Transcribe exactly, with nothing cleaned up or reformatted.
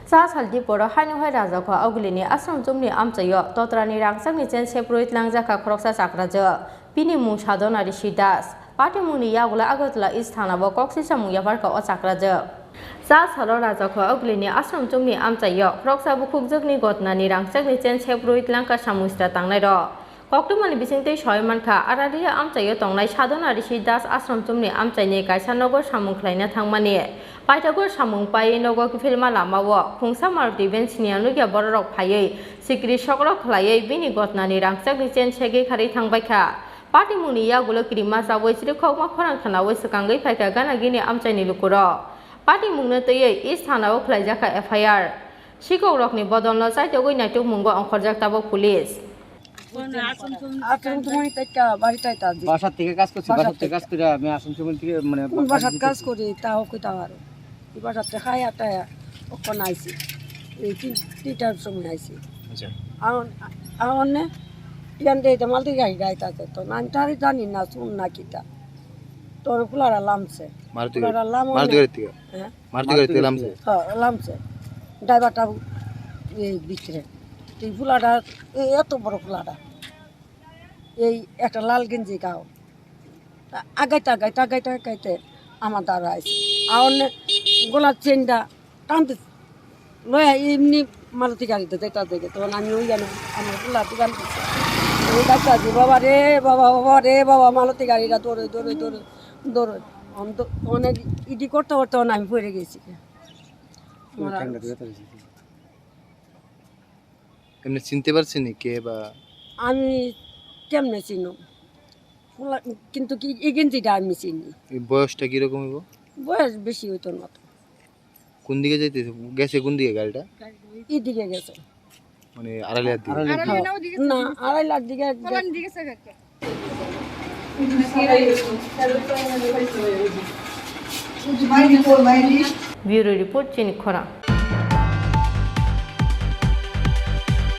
Cha saldi poro haino hai Rajakho Augulini ashram chumni amchaio totrani rangchakni chen seprwi tlangjak kha khoroksa chakrajwk. Bini mung Sadhana Rishi Das. Patimungni yagulo Agartala East thanao kok silsamung yapharkha o chakrajwk. Cha salo Rajakho Augulini ashram chumni amchaio khoroksa bukhukjwkni gotnani rangchakni chen seprwi tlangkha samung sita tangnairok. Koktwmani bisingtwi soi mankha, Aralia amchaio tongnai Sadhana Rishi Das ashram chumni amchaini kaisa nogo samung khlaina thangmani. Paithago samung paiwi nogo kiphilma lamao khungsa Maruti van siniya nukya bororok phaiwi sikri sokrok khlaiwi bini gotnani rangchakni chen segwi kharwi thangbaikha. Patimungni yagulo kirima chawi chirikhokma khorang khwnawi swkangwi phaikha gana gini amchaini lukurok. Patimungno twiwi East thanao khlaijakha F I R. Sikokrokni bodolno chaitogwi naitukmungo ongkhorjak tabuk police. Achung tongmani taita, bari taita di. বাসার থেকে কাজ করছি, বাসার বাসার থেকে থেকে। কাজ করে আমি আসাম সুমন থেকে, মানে, কোন বাসার কাজ করি, তাও কইতাম আরো। এই বাসাতে খাই আটায়, অখন আইছি। এই তিন, তিনটার সময় আইছি। আচ্ছা। আউন, আউন নে, ইয়ান দে, মাল দিয়ে গাড়ি গাড়ি তাতে। তো আমি তো আর জানি না, শুন না কিতা। তোর ফুলারা লামছে। মারুতি গাড়ি। ফুলারা লাম মারুতি অনে। গাড়ি থেকে। হ্যাঁ? মারুতি গাড়ি থেকে লামছে। হ্যাঁ, লামছে। ড্রাইভারটা এই ভিতরে। এই ফুলাটা, এই এত বড় ফুলাটা। এই একটা লাল গেঞ্জি গাও। তা আগাইতে, আগাইতে, আগাইতে, আগাইতে আমার দ্বারা আইছে। আর অন্য গলার চেনটা টানতে লয়া এমনি মারুতি গাড়িতে যেটা দেখে, তখন আমি ওই জানি আমার ফুলা দোকান করছে। ওই ডাক্তার যে, "বাবা রে, বাবা, বাবা রে, বাবা, মারুতি গাড়িটা দৌড়ে, দৌড়ে, দৌড়ে, দৌড়ে।" আমি তো অনেক ইডি করতে করতে অনেক আমি পড়ে গেছি।" আমার আর ঠান্ডা করে তো হয়েছে। এমনি চিনতে পারছেন নি কে বা? আমি কেমনে চিনো? ফুলা-, কিন্তু কি এই গেঞ্জিটা আমি চিনি। এই বয়সটা কিরকম হইব? বয়স বেশি হইতো না তো। কোন দিকে যাইতেছে? গেছে কোন দিকে গাড়িটা? এইদিকে গেছে। মানে আড়ালিয়ার দিকে? আড়ালিয়ার দিকে। না, আড়াইলার দিকে। Bureau report, Chini Khorang.